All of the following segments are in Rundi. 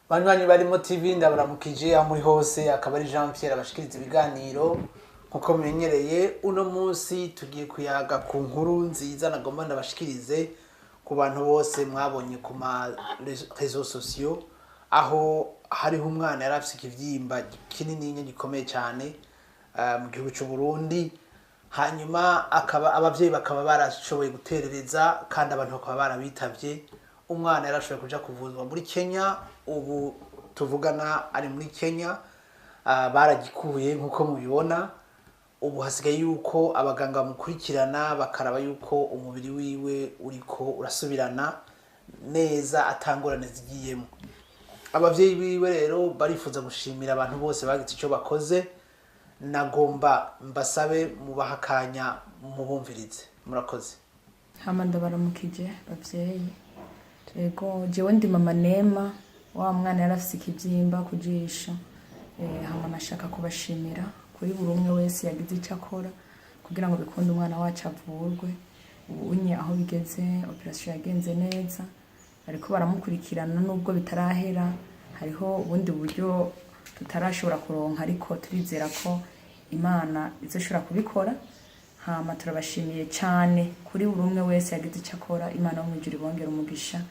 Banywanyi barimo TV, ndabaramukije aho muri hose. Akaba ari Jean Pierre abashikiriza ibiganiro nkuko mumenyereye. Uno munsi tugiye kuyaga ku nkuru nziza nagomba ndabashikirize ku bantu bose mwabonye ku ma réseaux sociaux, aho hariho umwana yari afise ikivyimba kinini gikomeye cyane mu gihugu cy'u Burundi, hanyuma akaba abavyeyi bakaba barashoboye guterereza kandi abantu bakaba barabitavye. Umwana yarashoboye kuja kuvuzwa muri Kenya. Ubu tuvugana ari muri Kenya. Baragikuye nk'uko mubibona. Ubu hasigaye yuko abaganga bamukurikirana, bakaraba yuko umubiri wiwe uriko urasubirana neza, atangorane zigiyemo. Abavyeyi biwe rero barifuza gushimira abantu bose bagize icyo bakoze. Nagomba mbasabe mubaha akanya mubumvirize. Murakoze. Hama ndabaramukije bavyeyi. Ego, jewe ndi mama Nema wa mwana yari afise ikivyimba ku jisho. Hama nashaka kubashimira kuri buri umwe wese yagize icyo akora kugira ngo bikunde umwana wacu avurwe. Ubunye aho bigeze, opération yagenze neza, ariko baramukurikirana nubwo bitarahera. Hariho ubundi buryo tutarashobora kuronka, ariko turizera ko Imana izoshobora kubikora. Hama turabashimiye cyane kuri buri umwe wese yagize icyo akora. Imana yo mu ijuru ibongere umugisha.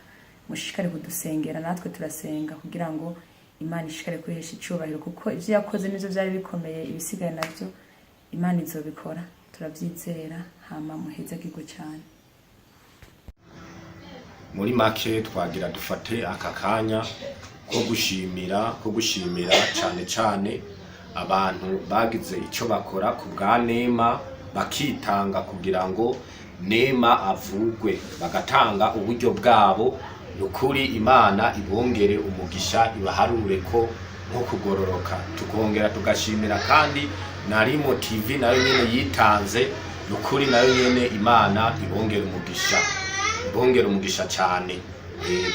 Mushishikare kudusengera, natwe turasenga kugira ngo Imana ishishikare kwihesha icyubahiro, kuko ibyo yakoze nivyo byari bikomeye. Ibisigaye navyo Imana izobikora, turabyizera. Hama muhezagirwe cyane. Muri make, twagira dufate aka kanya ko gushimira cyane cyane abantu bagize icyo bakora ku bwa Nema, bakitanga kugira ngo Nema avugwe, bagatanga uburyo bwabo. Ni ukuri, Imana ibongere umugisha, ibaharure ko nko kugororoka. Tukongera tugashimira kandi na Rimo TV, nayo nyene yitanze. Ni ukuri, nayo nyene Imana ibongere umugisha, ibongere umugisha cyane.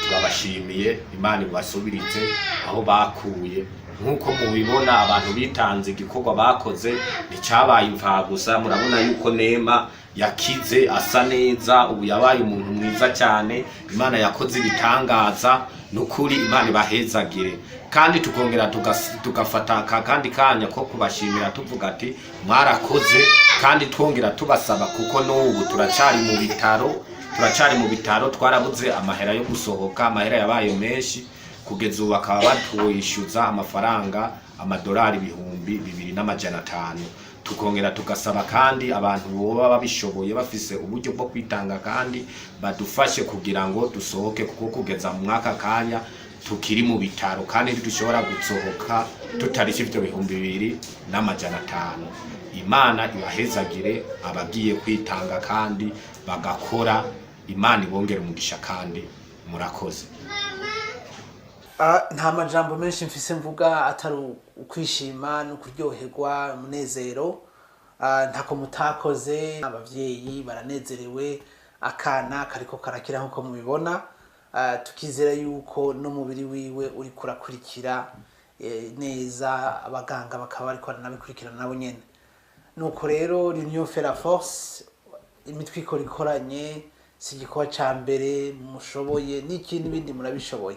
Turabashimiye, Imana ibasubiritse aho bakuye. Nk'uko mubibona, abantu bitanze, igikorwa bakoze nticyabaye imfagusa. Murabona yuko Nema yakize, asa neza, ubu yabaye umuntu mwiza cyane. Imana yakoze ibitangaza. Ni ukuri, Imana ibahezagire. Kandi tukongera tugafata aka kandi kanya ko kubashimira, tuvuga ati mwarakoze, kandi twongera tubasaba, kuko n'ubu turacari mu bitaro, turacari mu bitaro. Twarabuze amahera yo gusohoka, amahera yabaye menshi. Kugeza ubu bakaba batwishyuza amafaranga amadolari 2500. Tukongera tugasaba kandi abantu boba babishoboye, bafise uburyo bwo kwitanga, kandi badufashe kugira ngo dusohoke, kuko kugeza mu mwaka kanya tukiri mu bitaro kandi ntidushobora gusohoka tutarishe ivyo 2500. Imana ibahezagire abagiye kwitanga kandi bagakora. Imana ibongere umugisha kandi murakoze. Nta majambo menshi mfise mvuga atari ukwishima no kuryoherwa, umunezero. Ntako mutakoze, abavyeyi baranezerewe, akana kariko karakira nkuko mubibona. Tukizera yuko n'umubiri wiwe uriko urakurikira neza, abaganga bakaba bariko baranabikurikirana nabo nyene. Nuko rero, l'union fait la force, imitwe ikora ikoranye. Si igikorwa ca mbere mushoboye, n'ikindi n'ibindi murabishoboye.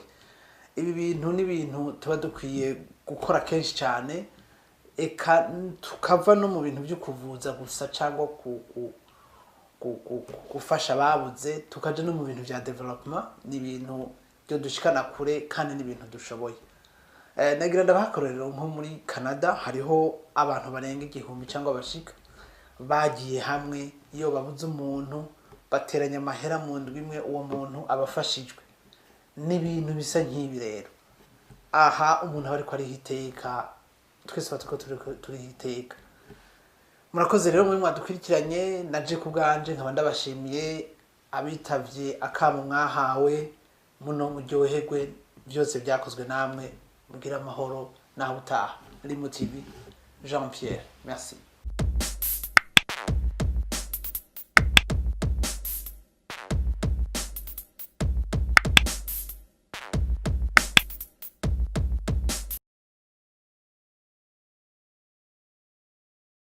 Ibi bintu ni ibintu tuba dukwiye gukora kenshi cyane, eka tukava no mu bintu byo kuvuza gusa cyangwa gufasha ababuze, tukaja no mu bintu bya développement. Ni ibintu byo dushikana kure kandi ni ibintu dushoboye. Nagira ndabahakorera nko muri Canada hariho abantu barenga 1000 cyangwa bashika bagiye hamwe. Iyo babuze umuntu, bateranya amahera, mu ndwi imwe uwo muntu aba afashijwe. N'ibintu bisa nk'ibi rero, aha umuntu aba ariko ariho iteka, twese tuba turiko turiho iteka. Murakoze rero mwe mwadukurikiranye. Naje ku bwanje nkaba ndabashimiye abitavye akamo mwahawe. Muno muryoherwe, byose byakozwe namwe. Mugire amahoro naho utaha. Limo TV, Jean Pierre, merci.